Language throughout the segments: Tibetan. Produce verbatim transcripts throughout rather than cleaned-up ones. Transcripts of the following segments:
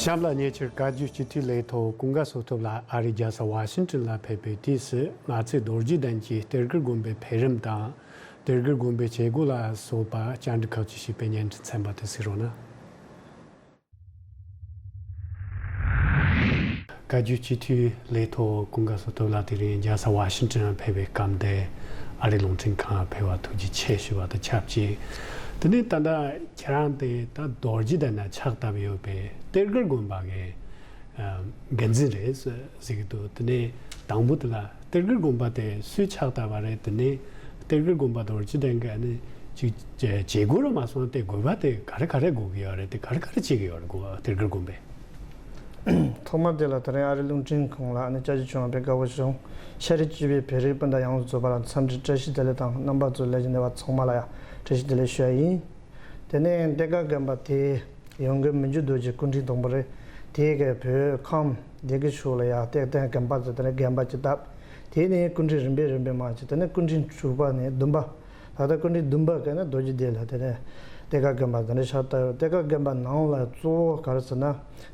ལྷན་རྒྱས་ལ་ཉེ་ཆར་བཀའ་བརྒྱུད་སྤྱི་འཐུས་ལས་ཐོག་ཀུན་དགའ་བསོད་སྟོབས་ལགས་ཨ་རིའི་རྒྱལ་ས་ཝ་ཤིང་ཏོན་ལ་ཕེབས་པའི་དུས་སུ། ང་ཚོས་རྡོ་རྗེ་གདན་གྱི་གཏེར་སྒར་དགོན་པའི་འཕེལ་རིམ་དང་། གཏེར་སྒར་དགོན་པའི་བྱེད་སྒོ་ལ་སོགས་པ་བཅར་འདྲི་ཁག་ཅིག་བྱས་པའི་བརྙན་འཕྲིན་ཚན་པ་དེ་གཟིགས་རོགས་གནང་། བཀའ་བརྒྱུད་སྤྱི་འཐུས་ལས་ཐོག་ཀུན་དགའ་བསོད་སྟོབས་ལགས་དེ་རིང་རྒྱལ་ས་ཝ་ཤིང་ཏོན་ལ་ཕེབས་པའི་སྐབས་འདིར་ཨ་རིའི་རླུང་འཕྲིན་ཁང་ཕེབས་པར་ཐུགས་རྗེ་ཆེ་ཞུ་བ་དང་ཆབས་ཅིག་དེ་ནས་ད་ལྟ་ཁྱེད་རང་དེ་ད་རྡོ་རྗེ་གདན་ན་ཕྱག་བཏབ་ཡོད་པའི་གཏེར་སྒར་དགོན་པ་གི་འགན་འཛིན་རེད་ཟེར་གྱི་འདུག་དེ་ནས་དང་པོ་དེ་ལ་གཏེར་སྒར་དགོན་པ་དེ་སུས་ཕྱག་བཏབ་པ་རེད། དེ་ནས་གཏེར་སྒར་དགོན་པ་རྡོ་རྗེ་གདན་གྱི་ཨ་ནི་ཅིག་བྱེད་སྒོ་རུ་མ་སོང་དེ་དགོས་པ་དེ་ག་རེ་ག་རེ་དགོས་ཀྱི་ཡོད་རེད། དེ་ག་རེ་ག་རེ་བྱེད་ཀྱི་ཡོད་རེད། དགོས་པ་གཏེར་སྒར་དགོན་པས། ཐོག་མར་དེ་ལ་དེ་རིང་ཨ་རིའི་རླུང་འཕྲིན་ཁང་ལ་ཨ་ནི་བཅར་རྒྱུ་བྱུང་བ་དཔེ་དགའ་པོ་བྱུང་། ཤ་རི་སྤྱི་པའི་བོད་རིགས་སྤུན་ཟླ་ཡོངས་སུ་རྫོགས་པ་ལ་འཚམས་འདྲི་བཀྲ་ཤིས་བདེ་ལེགས་དང་། རྣམ་པ་ཚོ་ལས་ཀྱི་འདི་བ་ཚང་མ་ལ་ཡང་བཀྲ་ཤིས་བདེ་ལེགས་ཞུ་ཡ་ཡིན། དེ་ནས་གཏེར་སྒར་དགོན་པ་དེ་ཡོངས་དགོན་མི་འགྱུར་རྡོ་རྗེ་སྐུ་ཕྲེང་དང་པོ་རེད། དེའི་གི་བོད་ཁམས་སྡེ་དགེ་ཕྱོགས་ལ་ཡང་གཏེར་སྟོན་དགོན་པ་ཚོ་དེ་ནས་དགོན་པ་ཅིག་བཏབ། དེ་ནས་སྐུ་ཕྲེང་རིམ་པས་རིམ་པས་མར་ཅིག་དེ་ནས་སྐུ་ཕྲེང་དྲུག་པ་ནས་བདུན་པ། ད་ལྟ་སྐུ་ཕྲེང་བདུན་པ་གི་ནི་རྡོ་རྗེ་གདན་ལ་དེ་ནས་གཏེར་སྒར་དགོན་པ་འདི་འདྲ་ཕྱག་བཏབ་ཡོད། གཏེར་སྒར་དགོན་པ་ནང་ལ་གཙོ་བོ་ག་རེ་ཟེར་ན།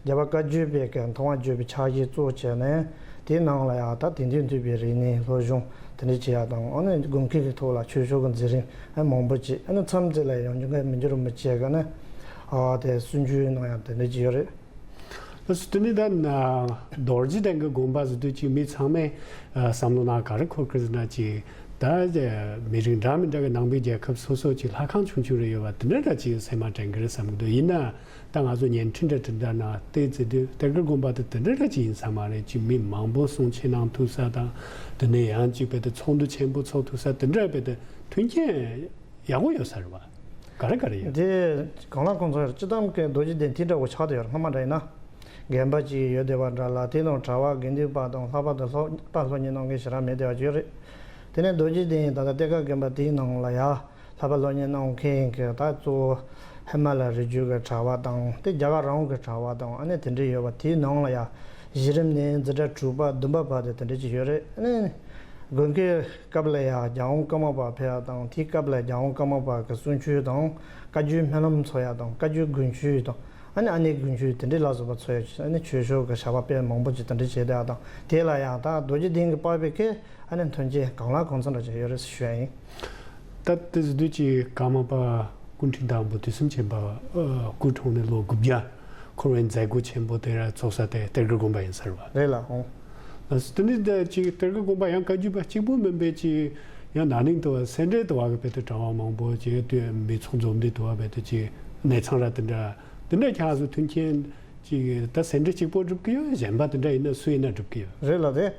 རྒྱལ་བ་བཀའ་བརྒྱུད་པའི་གི་མཐོང་བ་བརྒྱུད་པའི་ཕྱག་བཞེས་གཙོ་བོ་བྱས་ནས། དེའི་ནང་ལ་ཡང་ད་དེང་དུས་མཐུད་པའི་རིག་གནས་སློབ་སྦྱོང་དེ་འདྲ་བྱེད་ཡག་དང་། ཨ་ནི་དགོན་སྐྱེས་ཀྱི་ཐོག་ལ་ཆོས་ཕྱོགས་ཀྱི་མཛད་རིམ་ཨ་མང་པོ་བྱས། ཨ་ནི་མཚམས་རེ་ལ་ཡང་འཇུག་མཁན་མི་འགྱུར་རིན་པོ་ཆེ་གིས་ནི་ཨ་དེ་གསུང་ཆོས་གནང་ཡག་དེ་འདྲ་བྱས་ཡོད་རེད། ལགས་སོ། དེ་ནས་ད་ན་རྡོ་རྗེ་གདན་གྱི་དགོན་པ་ཟེར་དུས་ཅིག་མི་ཚང་མས་ཨ་བསམ་བློ་ནང་ག་རེ་འཁོར་གི་ཟེར་ན། ཅིག་ད་མི་རིགས་འདྲ་མི་འདྲ་གི་ནང་པའི་རྒྱལ་ཁབ་སོ་སོ་ཅིག་ལྷ་ཁང་ཆུང་ཆུང་རེ་ཡོད་པ་དེ་འདྲ་འདྲ་ཅིག་སེམས་ལ་དྲན་གི་རེད་བསམ་གི་འདུག་ཡིན་ན་ད་ང་ཚོ་བརྙན་འཕྲིན་འདྲ་དེ་འདྲ་ནང་བལྟས་ཟེར་དུས་གཏེར་སྒར་དགོན་པ་དེ་དེ་འདྲ་འདྲ་ཅིག་ཡིན་ས་མ་རེད། ཅིག་མི་མང་པོ་གསུང་ཆོས་གནང་ཐུབ་ས་དང་། དེ་ནས་ཡང་ཅིག་བལྟས་ཏེ་ཚོགས་འདུ་ཆེན་པོ་ཚོགས་ཐུབ་ས་དེ་འདྲ་བལྟས་ཏེ་མཐུན་རྐྱེན་ཡག་པོ་ཡོད་ས་རེད་བ། ག་རེ་ག་རེ་ཡོད། འདི་གང་ལ་གང་འཚམ་ཡོད་རེད། སྤྱིར་བཏང་གི་རྡོ་རྗེ་གདན་དེ་འདྲ་བོ་ཆགས་བསྡད་ཡོད་རེད། སྔ་མ་འདྲ་ཡིན་ན་དགོན་པ་ཅིག་ཡོད་བསྡད་པ་འདྲ་ལ། དེའི་ནང་གྲྭ་པ་དགེ་འདུན་པ་དང་ལྷག་པར་དུ་ལྷག་པ་སློབ་གཉེར་གནང་མཁན་ཞེ་དྲག་མེད་བསྡད་པ་ཅིག་ཡོད་རེད། དེ་ནས་རྡོ་རྗེ་གདན་ད་ལྟ་གཏེར་སྒར་དགོན་པ་དེའི་ནང་ལ་ཡ་ལྷག་པ་སློབ་གཉེར་གནང་མཁན་གྱི་ད་གཙོ་བོ་ཧི་མ་ལ་རི་རྒྱུད་ཀྱི་གྲྭ་པ་དང་། དེ་རྒྱ་གར་རང་དབང་གི་གྲྭ་པ་དང་། ཨ་ནི་དེ་འདྲ་ཡོད་པ། དེའི་ནང་ལ་ཡ་གཞི་རིམ་ནས་འཛིན་གྲྭ་དྲུག་པ་བདུན་པ་བར་དུ་དེ་འདྲ་ཅིག་ཡོད་རེད། ཨ་ནི་དགོན་སྐྱེལ་སྐབས་ལ་ཡང་རྒྱལ་དབང་ཀརྨ་པ་ཕེབས་ཡག་དང་། དེའི་སྐབས་ལ་རྒྱལ་དབང་ཀརྨ་པ་གི་གསུང་ཆོས་དང་། བཀའ་བརྒྱུད་སྨོན་ལམ་འཚོགས་ཡག་དང་། བཀའ་བརྒྱུད་དགུན་ཆོས་དང་། ཨ་ནི་ཨ་ནེ་དགུན་ཆོས་དེ་འདྲའི་ལ་སོགས་པ་འཚོགས་ཡག་ཨ་ནི་ཆོས་ཕྱོགས་ཀྱི་བྱ་བ་དཔེ་མང་པོ་ཅིག་དེ་འདྲ་བྱས་བསྡད་ཡག་དང་། དེ་ལ་ཡང་ད་རྡོ་རྗེ་གདན་གྱི་པར་བའི་ཁེ་ཨ་ནི་མཐུན་རྐྱེན་གང་ལ་གང་འཚམ་འདྲ་ཅིག་ཡོད་རེད་ཟེར་ཞུ་ཡག་ཡིན། ད་དེ་ཟེར་དུས་ཀྱི་ཀརྨ་པ་སྐུ་ཕྲེང་དང་པོ་དུས་གསུམ་མཁྱེན་པ་སྐུ་འཁྲུངས་ནས་ལོ་དགུ་བརྒྱ་འཁོར་བའི་མཛད་སྒོ་ཆེན་པོ་དེ་ར་ཚོགས་ས་དེ་གཏེར་སྒར་དགོན་པ་ཡིན་ས་རེད་བ། རེད་ལགས། ཨོ། དེ་ནས་ད་ཅིག་གཏེར་སྒར་དགོན་པ་ཡང་བཀའ་བརྒྱུད་པ་གཅིག་པུ་མིན་པའི་ཅིག་ཡང་ན་ནིང་དུ་བ་སེ་འབྲས་དུ་བ་གི་བོད་དུ་གྲྭ་པ་མང་པོ་ཅིག་དུས་མི་ཚོགས་འཛོམས་འདུས་དུ་བ་བོད་དུ་ཅིག་གནས་ཚང་ར་དེ་འདྲ་དེ་འདྲ་ཁྱེད་ཚོ་མཐུན་རྐྱེན་ཅིག་ད་སེ་འབྲས་གཅིག་པོ་སྒྲུབ་ཀྱི་ཡོད། གཞན་པ་དེ་འདྲ་ཡིན་ན་སུ་ཡིན་ན་སྒྲུབ་ཀྱི་ཡོད། རེད་ལགས། དེ་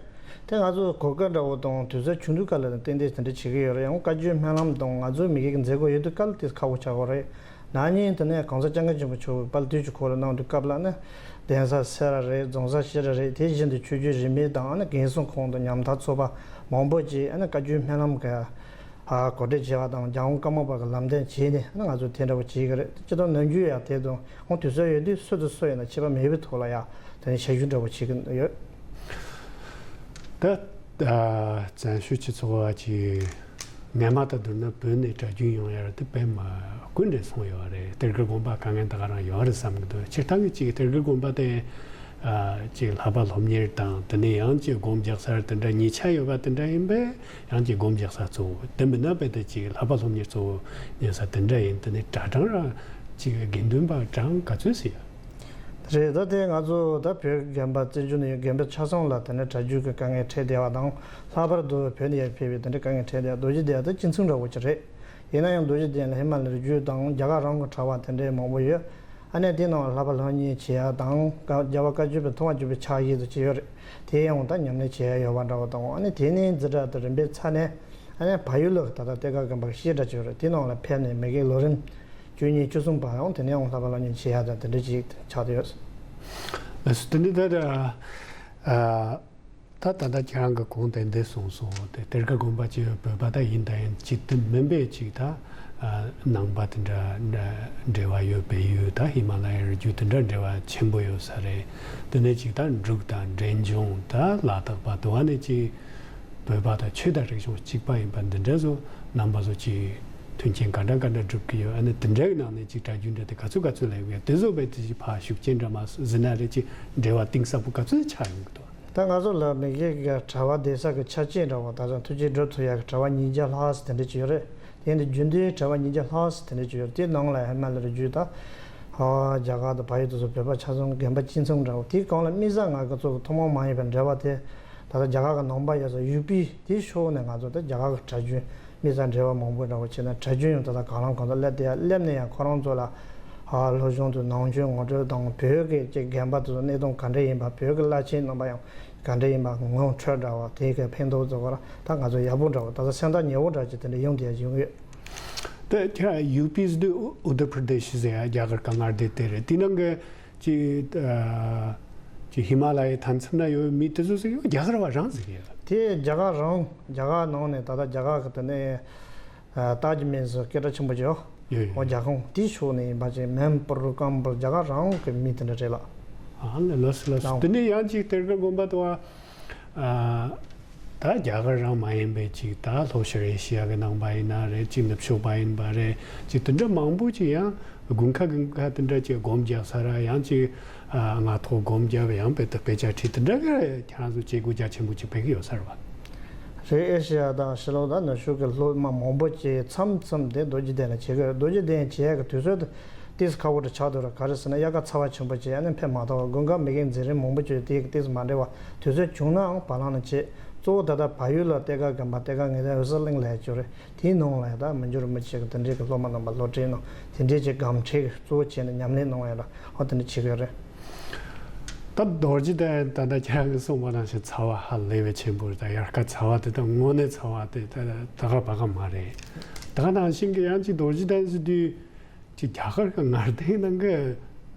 དེ་ང་ཚོ་གོ་སྐབས་འདྲ་བོ་དང་དུས་ཚོད་བྱུང་དུས་སྐབས་ལ་ཏན་ཏན་དེ་འདྲ་བྱེད་ཀྱི་ཡོད་རེད། ཡང་བཀའ་བརྒྱུད་སྨོན་ལམ་དང་ང་ཚོའི་མི་སྒེར་གྱི་མཛད་སྒོ་ཡོད་དུས་སྐབས་ལ་དེ་ཁག་པོ་ཆགས་ཀྱི་ཡོད་རེད། ན་ནིང་དེ་ནས་གོང་ས་སྐྱབས་མགོན་ཆེན་པོ་མཆོག་གིས་དཔལ་དུས་ཀྱི་འཁོར་ལོ་གནང་དུས་སྐབས་ལ་ནི་གདན་ས་སེ་ར་རེད། རྫོང་ས་སེ་ར་རེད། དེ་བཞིན་དུ་ཆོས་བརྒྱུད་རིས་མེད་དང་ཨ་ནི་རྒན་གསོ་ཁང་དང་ཉམ་ཐག་ཚོགས་པ་མང་པོ་ཅིག་ཨ་ནི་བཀའ་བརྒྱུད་སྨོན་ལམ་གྱི་ཨ་གོ་སྒྲིག་བྱས་པ་དང་། རྒྱལ་དབང་ཀརྨ་པ་གི་ལམ་སྟོན་བྱས་ནས་ཨ་ནི་ང་ཚོ་དེ་འདྲ་བོ་བྱེད་ཀྱི་རེད། སྤྱིར་བཏང་ནམ་རྒྱུན་ཡང་དེ་དང་ཨང་དུས་ཚོད་ཡོད་དུས་སུ་དང་སུ་ཡིན་ན་ཁྱད་པར་མེད་པའི་ཐོག་ལ་ཡང་དེ་ནས་ཞབས་ཞུ་འདྲ་བོ་བྱེད་ཀྱི་ཡོད། ད་ཨ་བཙན་བྱོལ་སྤྱི་ཚོགས་པ་ཅིག་སྔོན་མ་དང་བསྡུར་ན་བོད་ནས་གྲྭ་རྒྱུན་ཡོང་ཡ་དེ་དཔེ་མ་དཀོན་འདྲ་སོང་ཡོད་རེད། གཏེར་སྒར་དགོན་པ་དཀའ་ངལ་ད་ག་རང་ཡོད་རེད་བསམ་གྱི་འདུག་སྤྱིར་བཏང་གི་ཅིག་གཏེར་སྒར་དགོན་པ་དེ་ཨ་ཅིག་བསླབ་པ་སློབ་གཉེར་དང་དེ་ནས་ཡང་ཅིག་སྒོམ་རྒྱག་སར་དེ་འདྲ་གཉིས་ཆ་ཡོད་པ་དེ་འདྲ་ཡིན་པས། ཡང་ཅིག་སྒོམ་རྒྱག་ས་གཙོ་བོ་དེ་མིན་ན་དཔེ་དེ་ཅིག་བསླབ་པ་སློབ་གཉེར་གཙོ་བོ་ཉན་ས་དེ་འདྲ་ཡིན། དེ་ནས་གྲྭ་གྲངས་ར་ཅིག་དགེ་འདུན་པ་གྲངས་ག་ཚོད་ཟིག་ཡོད། རེད། ད་དེ་ང་ཚོ་ད་བོད་དགོན་པ་བཙན་བྱོལ་ནང་ཡོད་དགོན་པ་ཆ་ཚང་ལ་དེ་འདྲ་གྲྭ་རྒྱུན་གྱི་དཀའ་ངལ་འཕྲད་བསྡད་པ་དང་། ལྷག་པར་དུ་བོད་ནས་ཡར་ཕེབས་པའི་དེ་འདྲ་དཀའ་ངལ་འཕྲད་བསྡད་པ། རྡོ་རྗེ་གདན་ད་གཅིག་མཚུངས་འདྲ་བོ་ཅིག་རེད། ཡིན་ན་ཡང་རྡོ་རྗེ་གདན་ལ་ཧི་མ་ལ་རི་རྒྱུད་དང་རྒྱ་གར་རང་གི་གྲྭ་པ་དེ་འདྲའི་མང་པོ་ཡོད། ཨ་ནི་དེའི་ནང་ལ་བསླབ་པ་སློབ་གཉེར་བྱེད་ཡ་དང་། རྒྱལ་བ་བཀའ་བརྒྱུད་པའི་མཐོང་བ་བརྒྱུད་པའི་ཕྱག་བཞེས་དུ་བྱས་ཡོད་རེད། དེ་ཡང་ད་ཉམས་ལེན་བྱེད་ཡ་ཡོད་པ་འདྲ་བོ་དང་། ཨ་ནི་དེ་ནས་འཛིན་གྲྭ་དང་རིམ་པས་ཚར་ནས་ཨ་ནི་བལ་ཡུལ་ལ་ད་ལྟ་གཏེར་སྒར་དགོན་པ་བཤད་གྲྭ་བྱས་ཡོད་རེད། དེའི་ནང་ལ་ཕེབས་ནས་མི་རྒན་ལོ་རིམ་བཅུ་གཉིས་བཅུ་གསུམ་བར་ཡང་དེ་ནས་ཡང་བསླབ་པ་སློབ་གཉེར་བྱེད་ཡ་དང་དེ་འདྲ་ཅིག་ཆགས་བསྡད་ཡོད། ལགས་སོ། དེ་ནས་ད་ལྟ་ཨ། ད་ད་ལྟ་ཁྱེད་རང་གིས་གོང་དེ་འདི་གསུངས་སོང་། དེ་གཏེར་སྒར་དགོན་པ་ཅིག་ཡོད། བོད་པ་ད་ཡིན་ད་ཡིན། ཅིག་དེ་མིན་པའི་ཅིག་ད་ཨ་ནང་པ་དེ་འདྲ་འབྲེལ་བ་ཡོད། བལ་ཡུལ་ད་ཧི་མ་ལ་ཡའི་རི་རྒྱུད་དེ་འདྲ་འབྲེལ་བ་ཆེན་པོ་ཡོད་ས་རེད། དེ་ནས་ཅིག་ད་འབྲུག་དང་འབྲས་ལྗོངས་ད་ལ་དྭགས་པ་དུ་བ་ནས་ཅིག་བོད་པ་དང་ཆོས་དང་རིག་གཞུང་གཅིག་པ་ཡིན་པ་འདི་འདྲ་ཚོ་རྣམ་པ་ཚོ་ཅིག་ མཐུན་རྐྱེན་ག་འདྲ་ག་འདྲ་སྒྲུབ་ཀྱི་ཡོད། ཨ་ནི་དེ་འདྲའི་ནང་ནས་ཅིག་གྲ་རྒྱུན་འདྲ་དེ་ག་ཚོད་ག་ཚོད་སླེབས་ཡོད། དེ་ཚོ་བས་དེ་ཕར་ཤུགས་རྐྱེན་འདྲ་མ་ཟིན་ན་རེད། ཅིག་འབྲེལ་བ་གཏིང་ཟབ་པོ་ག་ཚོད་ཆགས་ཡོང་གི་འདུག་ད་ང་ཚོ་ལ་མི་སྒེར་གྱི་གྲྭ་པ་བསྡད་ས་གི་ཆ་རྐྱེན་འདྲ་བོ་ད་ལྟ་མཐུན་རྐྱེན་སྒྲུབ་ཐུབ་ཡག་གི་གྲྭ་པ་ཉིས་བརྒྱ་ལྷག་ཙམ་དེ་འདྲ་ཅིག་ཡོད་རེད། དེ་ཡིན་དུས་རྒྱུན་ལྡན་གྲྭ་པ་ཉིས་བརྒྱ་ལྷག་ཙམ་དེ་འདྲ་ཅིག་ཡོད་རེད། དེ་ནང་ལ་ཧེ་མ་ལ་རེ་རྒྱུས་ད། ཨ། རྒྱ་གར་དང་བལ་ཡུལ་དེ་ཚོ་བོད་པ་ཆ་ཚང་རྒན་པ་སྤྱི་མཚུངས་འདྲ་བོ་དེའི་སྒང་ལ་དམིགས་བསལ་ང་གི་ཚོ་གི་ཐུན་མོང་མ་ཡིན་པའི་འབྲེལ་བ་དེ། ད་ལྟ་རྒྱ་གར་གི་ནང་པ་ཡོད་ས་ཡུ་པི་དེའི་ཕྱོགས་ནས་ང་ཚོ་ད་རྒྱ་གར་གི་གྲྭ་རྒྱུན་དམིགས་བསལ་འབྲེལ་བ་མང་པོ་འདྲ་བོ་བྱས་ན་གྲྭ་རྒྱུན་ཡང་ད་ལྟ་གང་ལ་གང་འཚམ་སླེབས་བསྡད་ཡ། སླེབས་ནས་ཡང་ཁོ་རང་ཚོ་ལ། ཨ། སློབ་སྦྱོང་དང་ནང་ཆོས་ངོ་སྤྲོད་དང་བོད་ཀྱི་ཅིག་རྒན་པ་དེ་ཚོ་གནས་སྟངས་ག་འདྲ་ཡིན་པ། བོད་ཀྱི་བླ་ཆེན་རྣམ་པ་ཡང་ག་འདྲ་ཡིན་པ། ངོ་འཕྲོད་འདྲ་བ་དེ་གའི་ཕན་ཐོགས་ཚོ་ག་རང་ད་ང་ཚོ་ཡག་པོ་འདྲ་བོ་ད་ལྟ་སེམས་ཐག་ཉེ་བོ་འདྲ་ཅིག་དེ་འདྲ་ཡོང་བསྡད་ཡ་ཡོང་གི་ཡོད། དེ་ཁྱེད་ཡུ་པི་ཟེར་དུས་ཨུ་ཏར་པྲ་དེ་ཤི་ཟེར་ཡ་རྒྱ་གར་ག་མངའ་སྡེ་དེ་རེད། དེ་ནང་གི་ཅིག་ཨ། ཅིག་ཧི་མ་ལ་ཡའི་མཐའ་མཚམས་ན་ཡོད་མི་དེ་ཚོ་ཟེར་གི་ཡོད། རྒྱ་གར་བ་རང་ཟེར་གི་ཡོད། དེ་རྒྱ་གར་རང་། རྒྱ་གར་ནང་ནས་ད་ལྟ་རྒྱ་གར་གི་དེ་ནས། ཨ། སྟག་གི་སྨན་ཟེར་སྐད་གྲགས་ཆེན་པོ་ཅིག་ཡོད། ཡོད་ཡོད། འོ་རྒྱ་ཁོངས་དེའི་ཕྱོགས་ནས་ཡིན་པ་ཅིག་མན་པུར་ཀམ་པུར་རྒྱ་གར་རང་གི་མི་དེ་འདྲ་རེད་ལ། ཨ་ལེ་ལགས་སོ་ལགས་སོ། ལགས། དེ་ནས་ཡང་ཅིག་གཏེར་སྒར་དགོན་པ་དུ་བ། ཨ། ད་རྒྱ་གར་རང་མ་ཡིན་པའི་ཅིག་ད་ལྷོ་ཤར་ཨེ་ཤི་ཡ་གི་ནང་པ་ཡིན་ན་རེད། ཅིག་ནུབ་ཕྱོགས་པ་ཡིན་པ་རེད། ཅིག་དེ་འདྲ་མང་པོ་ཅིག་ཡང་དགུན་ཁ་དགུན་ཁ་དེ་འདྲ་ཅིག་སྒོམ་རྒྱག་ས་ར་ཡང་ཅིག་ཨ། སྔ་ཐོག་སྒོམ་རྒྱབ་ཡང་དཔེ་དེ་དཔེ་ཆ་ཁྲིད་དེ་འདྲ་གི་ཁྱེད་རང་ཚོ་བྱེད་སྒོ་རྒྱ་ཆེན་པོ་ཅིག་སྤེལ་གི་ཡོད་ས་རེད་བ། རེད། ཨེ་ཤེ་ཡ་དང་ཕྱི་ལོགས་དང་ནུབ་ཕྱོགས་ཀྱི་སློབ་མ་མང་པོ་ཅིག་མཚམས་མཚམས་དེ་རྡོ་རྗེ་གདན་ལ་བྱེད་ཀྱི་ཡོད། རྡོ་རྗེ་གདན་བྱེད་ཡག་གི་དུས་ཚོད་དེ་ཏིས་ཁག་པོ་འདྲ་ཆགས་འདུག་ར། ག་རེ་ཟེར་ན་དབྱར་ཁ་ཚ་བ་ཆེན་པོ་བྱས་ཨ་ནི་ཕེབས་མ་ཐུབ་པ། དགུན་ཁ་མི་རྒན་མཛད་རིམ་མང་པོ་བྱས་དེ་ཏིས་མ་འདྲ་བ། དུས་ཚོད་བྱུང་ནའང་བ་ལང་ནས་བྱེད། གཙོ་བོ་ད་ལྟ་བལ་ཡུལ་ལ་གཏེར་ཁ་དགོན་པ་གཏེར་ཁ་ངེས་གཏན་འོད་གསལ་གླིང་ལ་ཡ་ཅོ་རེད། དེའི་ནང་ལ་ཡ་ད་མི་འགྱུར་རིན་པོ་ཆེ་གི་དེ་འདྲའི་གི་སློབ་མ་རྣམ་པ་སློབ་གྲྭའི་ནང་དེ་འདྲའི་ཅིག་སྒམ་ཁྲལ་གཙོ་བོ་བྱས་ནས་ཉམས་ལེན་གནང་བ་ཡ་ལ་ཨོ་དེ་འདྲ་བྱེད་ཀྱི་ཡོད་རེད། ད་རྡོ་རྗེ་གདན་ད་ལྟ་ཁྱེད་རང་གིས་གསུངས་པ་ནང་བཞིན་ཚ་བ་ཧ་ལས་པའི་ཆེན་པོ་རེད། ད་དབྱར་ཁ་ཚ་བ་དེ་ད་དངོས་གནས་ཚ་བ་དེ་ད་ད་ག་བ་ག་མ་རེད། ད་ག་ནང་བཞིན་གྱི་ཡང་ཅིག་རྡོ་རྗེ་གདན་ཟེར་དུས་ཅིག་རྒྱ་གར་གྱི་མངའ་སྡེའི་ནང་གི་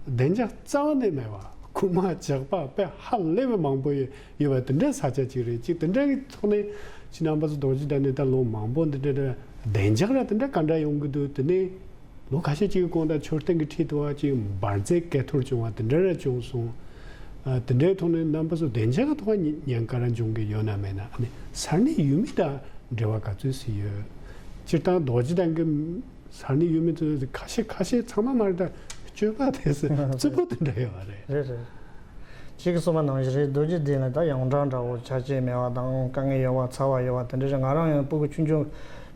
བདེ་འཇགས་རྩ་བ་ནས་མེད་པ། རྐུན་མ་ཇག་པ་དཔེ་ཧ་ལས་པའི་མང་པོ་ཡོད་ཡོད་པ་དེ་འདྲའི་ས་ཆ་ཅིག་རེད། ཅིག་དེ་འདྲའི་ཐོག་ནས་ཅིག་རྣམ་པ་ཚོ་རྡོ་རྗེ་གདན་ནས་ད་ལོ་མང་པོ་འདི་འདྲ་བདེ་འཇགས་ར་དེ་འདྲ་ག་འདྲ་ཡོང་གི་འདུག་དེ་ནས། ལོ་ཁ་ཤས་ཅིག་གི་གོང་དུ་མཆོད་རྟེན་གྱི་འཁྲིས་དུ་བ་ཅིག་འབར་རྫས་སྐད་འཐོར་བྱུང་བ་དེ་འདྲ་ར་བྱུང་སོང་། ཨ། དེ་འདྲའི་ཐོག་ནས་རྣམ་པ་ཚོ་བདེ་འཇགས་ཀྱི་ཐོག་ཉེན་ཉེན་ཁ་ར་འབྱུང་གི་ཡོད་ན་མེད་ན། ཨ་ནི་ས་གནས་ཡུལ་མི་དང་འབྲེལ་བ་ག་ཚོད་ཅིག་ཡོད། སྤྱིར་བཏང་རྡོ་རྗེ་གདན་གྱི་ས་གནས་ཡུལ་མི་ཚོ་ཁ་ཤས་ཁ་ཤས་ཚང་མ་མ་རེད། ད་སྤྱོད་པ་དེ་རྩུབ་པོ་དེ་འདྲ་ཡོད་པ་རེད། རེད་རེད། ཁྱེད་ཀྱིས་གསུངས་པ་ནང་བཞིན་རེད། རྡོ་རྗེ་གདན་ལ་ད་ཡོངས་གྲགས་འདྲ་བོ་ཆ་རྐྱེན་མེད་པ་དང་དཀའ་ངལ་ཡོད་པ་ཚ་བ་ཡོད་པ་དེ་འདྲ་རེད། ང་རང་ཡང་སྤུ་གུ་ཆུང་ཆུང་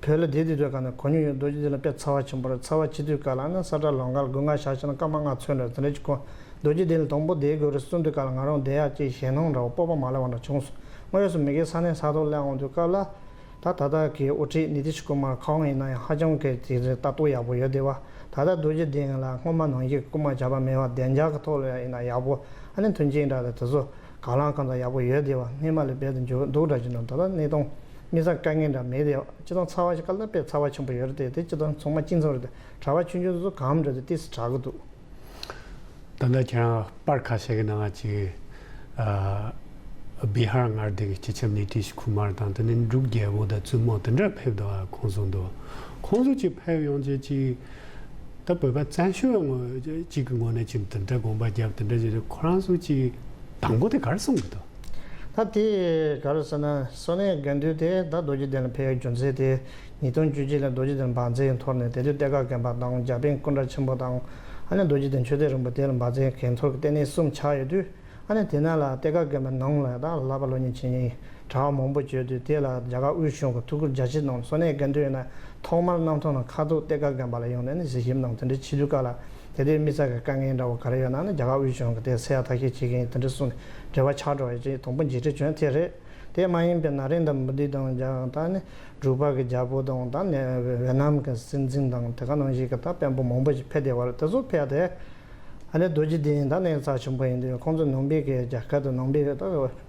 བོད་ལ་བསྡད་དུས་དུས་ག་ནས་གོ་མྱོང་ཡོད། རྡོ་རྗེ་གདན་ལ་དཔེ་ཚ་བ་ཆེན་པོ་རེད། ཚ་བ་ཆེ་དུས་ག་ལ་ཨ་ནི་ས་བཀྲ་ལོ་འགའ་དགུན་ཁ་ཞག་ཕྱེད་ན་སྐར་མ་ལྔ་ཚོད་འདྲ་དེ་འདྲ་ཅིག་གོ། རྡོ་རྗེ་གདན་ལ་དང་པོ་བསྡད་དགོས་རེད་གསུངས་དུས་ག་ལ་ང་རང་བསྡད་ཡག་ཅིག་ཞེད་སྣང་འདྲ་བོ་སྤོབས་པ་མ་སླེབས་པ་འདྲ་བྱུང་སོང་། དངོས་སུ་མི་སྒེར་ས་གནས་ས་ཐོག་སླེབས་འོང་དུས་སྐབས་ལ། ད་ད་ལྟ་གི་དབུ་ཁྲིད་ནི་ཏི་ཤི་ཀུ་མར་ཁོང་ཡིན་ན་ཡང་ཧ་ཅང་གི་དེ་ལྟ་རྟོག་ཡག་པོ་ཡོད་བསྡད་པ། ད་ལྟ་རྡོ་རྗེ་གདན་ལ་སྔོན་མ་ནང་བཞིན་རྐུན་མ་ཇག་པ་མེད་པ་བདེ་འཇགས་ཀྱི་ཐོག་ལ་ཡིན་ན་ཡག་པོ། ཨ་ནི་མཐུན་རྐྱེན་འདྲ་དེ་དེ་ཚོ་གང་ལ་གང་འཚམ་ཡག་པོ་ཡོད་བསྡད་པ། སྔོན་མ་ལས་རྦད་དེ་འགྱུར་འདུག་འདྲ་ཅིག་ནང་ད་ལྟ་གནས་སྟངས་དམིགས་བསལ་དཀའ་ངལ་འདྲ་མེད་བསྡད་པ། སྤྱིར་བཏང་ཚ་བ་ཞིག་ག་ལ་དཔེ་ཚ་བ་ཆེན་པོ་ཡོད་རེད་དེ། དེ་སྤྱིར་བཏང་ཚང་མ་གཅིག་མཚུངས་རེད་དེ། གྲྭ་པ་ཆུང་ཆུང་ཚོ་གང་འདྲ་དེ་ཏིས་དྲག་གི་འདུག་ད་ལྟ་ཁྱེད་རང་པར་ཁ་ཤས་ཀྱི་ནང་ཅིག་ཨ། བི་ཧར་མངའ་སྡེ་གི་སྤྱི་ཁྱབ་ནི་ཏི་ཤི་ཁུ་མར་དང་དེ་ནས་འབྲུག་རྒྱལ་པོ་དང་བཙུན་མོ་དེ་འདྲ་ཕེབས་འདུག་ཨ། ཁོང་ཚོ་འདུག་ཁོང་ཚོ་ཅིག་ཕེབས་ཡོང་རྗེས་ཅིག་ད་བོད་པ་བཙན་བྱོལ་བའི་ངོས་ཅིག་གི་ངོས་ནས་ཅིག་དེ་འདྲ་དགོངས་པ་བརྒྱབ་དེ་འདྲ་བྱས་ཏེ་ཁོ་རང་ཚོ་ཅིག་དང་པོ་དེ་ག་རེ་གསུང་གི་འདུག་ད་དེ་ག་རེ་ཟེར་ན་ས་གནས་དགེ་འདུན་དེ་ད་རྡོ་རྗེ་གདན་ལ་ཕེབས་ཡག་རྒྱུ་མཚན་དེ། ཉིས་སྟོང་བཅུ་གཅིག་ལ་རྡོ་རྗེ་གདན་འབག་འཛིང་འཐོར་ནས་དེ་དུས་གཏེར་ཁ་དགོན་པ་དང་རྒྱ་དཔོན་སྐུ་འདྲ་ཆེན་པོ་དང་། ཨ་ནི་རྡོ་རྗེ་གདན་ཆོས་སྡེ་རིན་པོ་ཆེ་ལ་འབག་འཛིང་འགན་འཁུར་གྱི་ལྟེ་གནས་གསུམ་ཆགས་ཡོད་དུས། ཨ་ནི་དེ་ནང་ལ་གཏེར་ཁ་དགོན་པའི་ནང་ལ་ད་བསླབ་པ་སློབ་གཉེར་བྱེད་མཁན་གྲྭ་པ་མང་པོ་བྱོན་དུས་དེ་ལ་རྒྱ་གར་དབུས་གཞུང་གི་ཐུགས་ཁུར་རྒྱ་ཆེ་གནང་། ས་གནས་དགེ་འདུན་ཡིན་ན་ཐོག་མར་རྣམ་ཐར་ནང་ཁ་ཐུག་གཏེར་ཁ་དགོན་པ་ལ་ཡོང་ནས་ནི་གཟིགས་ཞིབ་གནང་། དེ་འདྲ་བྱེད་དུས་སྐབས་ལ་དེ་དུས་དམིགས་བསལ་གྱི་དཀའ་ངལ་འདྲ་བོ་ག་རེ་ཡོད་ན་ནི་རྒྱ་གར་དབུས་གཞུང་གིས་དེ་སེལ་ཡག་ཐབས་ཤེས་བྱེད་མཁན་ཡིན་དེ་འདྲ་གསུངས་ནས་འབྲེལ་བ་ཆགས་འགྲོ་བ་ཡིན་ཅེས་དང་པོ་མཇལ་འཕྲད་བྱུང་དེ་རེད། དེ་མ་ཡིན་པའི་ན་རེན་དྲ་མོ་དི་དང་ད་ནི་འབྲུག་པ་གི་རྒྱལ་པོ་དང་ད་ནི་ཝེ་ནམ་གྱི་སྲིད་འཛིན་དང་དེ་ག་ནང་བཞིན་གྱི་ད་དཔོན་པོ་མང་པོ་ཞིག་ཕེབས་བསྡད་པ་རེད། དེ་ཚོ་ཕེབས་ཏེ་ཨ་ནི་རྡོ་རྗེ་གདན་ད་གནས་རྩ་ཆེན་པོ་ཡིན་དུས་ཁོང་ཚོ་ནང་པའི་གི་རྒྱལ་ཁབ་དང་ནང་པའི་གི་ད་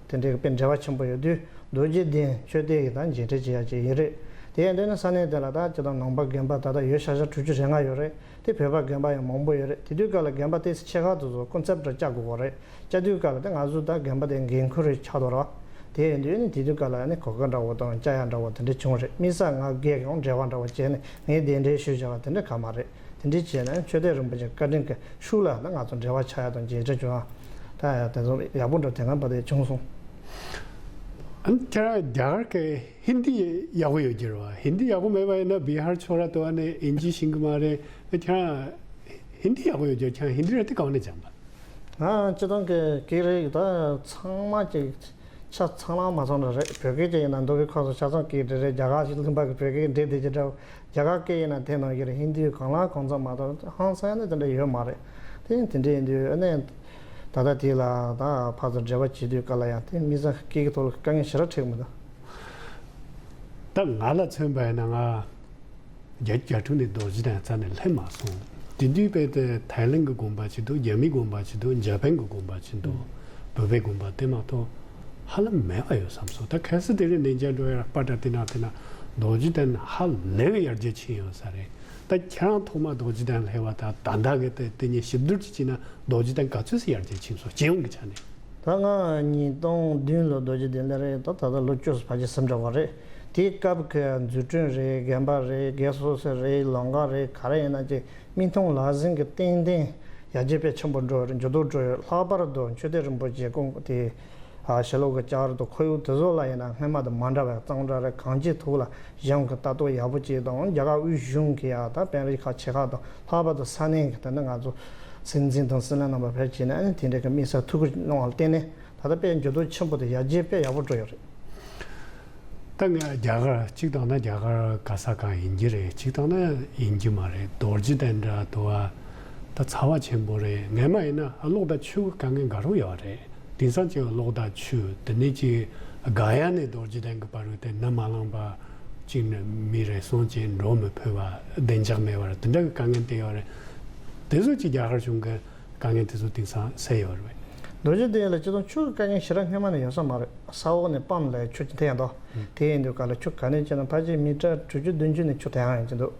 དེ་འདྲའི་གི་དཔེ་འབྲེལ་བ་ཆེན་པོ་ཡོད་དུས་རྡོ་རྗེ་གདན་ཆོས་སྡེ་གི་ད་མཇལ་འཕྲད་བྱེད་ཡག་ཅིག་ཡིན་རེད། དེ་ཡིན་དུས་ནི་ས་གནས་དེ་ལ་ད་ཅི་ད་ནང་པ་དགོན་པ་ད་ལྟ་ཡོད་ཤག་ཤག་དྲུག་ཅུ་རེ་ལྔ་ཡོད་རེད། དེ་བོད་པ་དགོན་པ་ཡང་མང་པོ་ཡོད་རེད། དེ་དུས་སྐབས་ལ་དགོན་པ་དེ་ཆེ་ཁག་དེ་ཚོ་སྐུ་ཚབ་འདྲ་བཅའ་དགོས་པ་རེད། བཅའ་དུས་སྐབས་ལ་དེ་ང་ཚོ་ད་དགོན་པ་དེ་འགན་ཁུར་རེ་ཆགས་འདུག་ར། དེ་ཡིན་དུས་ནི་དེ་དུས་སྐབས་ལ་ནི་གོ་སྐབས་འདྲ་བོ་དང་བཅའ་ཡག་འདྲ་བོ་དེ་འདྲ་བྱུང་རེད། དམིགས་བསལ་ང་སྒེར་ཡང་འབྲེལ་བ་འདྲ་བོ་བྱས་ནས་ངས་གདན་འདྲེན་ཞུས་བྱ་བ་དེ་འདྲ་ག་མ་རེད། དེ་འདྲ་བྱས་ན་ཆོས་སྡེ་རིན་པོ་ཆེ་བཀའ་དྲིན་གྱི་ཤུགས་ལ་ད་ང་ཚོ་འབྲེལ་བ་ཆགས་ཡག་དང་མཇལ་འཕྲད་བྱུང་ཡག་ད་ཡ་དེ་ཚོ་ཡག་པོ་འདྲ་དེ་སྔ་བར་དུ་བྱུང་སོང་། ཨ་ནི་ཁྱེད་རང་རྒྱ་གར་གྱི་ཧིན་དི་ཡག་པོ་ཡོད་རྒྱུ་རེད་བ། ཧིན་དི་ཡག་པོ་མེད་པ་ཡིན་ན་བི་ཧར་ཕྱོགས་ར་དུ་ཨ་ནི་ཨིན་ཇི་ཤེས་ཀྱི་མ་རེད། ཨ་ཁྱེད་རང་ཧིན་དི་ཡག་པོ་ཡོད་རྒྱུ། ཁྱེད་རང་ཧིན་དི་ར་དེ་གང་ནས་སྦྱངས་པ། ང་སྤྱི་བཏང་གི་སྐད་རིགས་ད་ཚང་མ་ཅིག་ཆ་ཚང་ལ་མ་ཚང་ར་རེད། བོད་སྐད་ཅིག་ཡིན་ན་མདོ་དབུས་ཁམས་གསུམ་ཆ་ཚང་སྐད་འདི་རེད། རྒྱ་གར་ཞིག་ལྷུན་པ་གི་བོད་སྐད་འདྲེ་བདེ་ཅི་འདྲ། རྒྱ་གར་སྐད་ཡིན་ན་དེ་ནང་བཞིན་ཧིན་དི་གང་ལ་གང་འཚམ་མ་གཏོགས་ཧང་སང་ནི་དེ་འདྲ་ཡོད་མ་རེད། དེ་དེ་འདྲ་ཡིན་དུས་ཨ་ནི་ད་ལྟ་དེ་ལ་ད་ཕར་ཚུར་འབྲེལ་བ་བྱེད་དུས་སྐབས་ལ་ཡང་དེ་དམིགས་བསལ་སྐད་ཀྱི་ཐོག་ལ་དཀའ་ངལ་ཞེ་དྲག་འཕྲད་མི་འདུག་ད་ང་ལ་མཚོན་པ་ཡིན་ན་ང་བརྒྱད་ཅུ་གྱ་དྲུག་ནས་རྡོ་རྗེ་གདན་རྩ་ནས་སླེབས་མ་སོང་། དེ་དུས་དཔེ་དེ་ཐའི་ལེན་གྱི་དགོན་པ་ཅིག་འདུག་རྒྱ་མིའི་དགོན་པ་ཅིག་འདུག་འཇར་པན་གྱི་དགོན་པ་ཅིག་འདུག་བོད་པའི་དགོན་པ་དེ་མ་གཏོགས་ཧ་ལམ་མེད་པ་ཡོད་བསམ་སོང་། ད་གལ་སྲིད་དེ་རིང་ནས་མཇལ་འགྲོ་ཡ་པ་ཏྲ་དེ་ན་དེ་ན་རྡོ་རྗེ་གདན་ཧ་ལས་པའི་ཡར་རྒྱས་ཕྱིན་ཡོད་ས་རེད། ད་ཁྱེད་རང་ཐོག་མ་རྡོ་རྗེ་གདན་སླེབས་པ་དང་ད་ལྟ་གི་དེ་དེ་གཉིས་ཞིབ་བསྡུར་ཅིག་བྱས་ན་རྡོ་རྗེ་གདན་ག་ཚོད་ཙམ་ཡར་རྒྱས་ཕྱིན་སོང་། སྤྱི་ཡོངས་ཀྱི་ཆ་ནས། ད་ང་ཉིས་སྟོང་བདུན་ལོ་རྡོ་རྗེ་གདན་སླེབས་རེད། ད་ད་ལྟ་ལོ་བཅུ་ཕལ་ཆེར་ཟིན་འགྲོ་བ་རེད། དེའི་སྐབས་ཀྱི་འཛུགས་སྐྲུན་རེད། དགོན་པ་རེད། སྒེར་སོ་སོ་རེད། ལམ་ཁ་རེད། ག་རེ་ཡིན་ན་ཅིག་མིག་མཐོང་ལག་ཟིན་གྱི་ཏན་ཏན་ཡར་རྒྱས་དཔེ་ཆེན་པོ་འགྲོ་རེད། འགྱུར་ལྡོག་འགྲོ་ཡོད། ལྷག་པར་དུ་མཆོད་རྟེན་རིན་པོ་ཆེ་ཀོང་དེ་ཨ་ཕྱི་ལོགས་ཀྱི་ལྕགས་རི་དང་ཁོར་ཡུག་དེ་ཚོ་ལ་ཡིན་ན་སྔོན་མ་དང་མ་འདྲ་བའི་གཙང་སྦྲ་རེད། གངས་ཅན་ཐོག་ལ་གཞོན་གྱི་ལྟ་རྟོག་ཡག་པོ་བྱས་དང་། རྒྱ་གར་དབུས་གཞུང་གི་ཡ་ད་དཔོན་རིགས་ཁག་ཆེ་ཁག་དང་། ལྷག་པར་དུ་ས་གནས་ཀྱི་ད་ནི་ང་ཚོ་སྲིད་འཛིན་དང་སྲིད་བློན་རྣམ་པ་ཕེབས་བྱས་ནས་ཨ་ནི་དེ་འདྲའི་གི་དམིགས་བསལ་ཐུགས་ཁུར་གནང་བ་ལ་བརྟེན་ནས་ད་ལྟ་དཔེ་འགྱུར་ལྡོག་ཆེན་པོ་དང་ཡར་རྒྱས་དཔེ་ཡག་པོ་འགྲོ་ཡོད་རེད། ད་ངས་རྒྱ་གར་གཅིག་བཏང་ན་རྒྱ་གར་ག་ས་ག་ཡིན་གྱི་རེད། གཅིག་བཏང་ན་ཡིན་གྱི་མ་རེད། རྡོ་རྗེ་གདན་འདྲ་དུ་བ་ད་ཚ་བ་ཆེན་པོ་རེད། སྔས་མ་ཡིན་ན་གློག་དང་ཆུ་གི་དཀའ་ངལ་འགའ་རེ་ཡོད་རེད། དེང་སང་ཅིག་གློག་དང་ཆུ་དེ་ནས་ཅིག་ག་ཡ་ནས་རྡོ་རྗེ་གདན་གྱི་བར་དུ་དེ་ནམ་མ་ལངས་པ་ཅིག་ནས་མི་རེ་ཟུང་ཅིག་འགྲོ་མི་ཕོད་པ། བདེ་འཇགས་མེད་པ་རེད། དེ་འདྲ་གི་དཀའ་ངལ་དེ་ཡོད་རེད། དེ་ཚོ་ཅིག་རྒྱ་གར་གཞུང་གི་དཀའ་ངལ་དེ་ཚོ་དེང་སང་སེལ་ཡོད་རེད། རྡོ་རྗེ་གདན་ལ་སྤྱིར་བཏང་ཆུ་གི་དཀའ་ངལ་ཞེ་དྲག་སྔོན་མ་ནས་ཡོད་ས་མ་རེད། ས་འོག་ནས་པམ་ལས་ཆུ་ཅིག་འཐེན་ཡག་འདུག་དེ་ཡིན་དུས་ག་ལ་ཆུ་ག་ནས་བྱས་ན་ཕལ་ཆེར་མི་ཊར་དྲུག་ཅུ་བདུན་ཅུ་ནས་ཆུ་འཐེན་ཡག་ཡིན་གྱི་འདུག་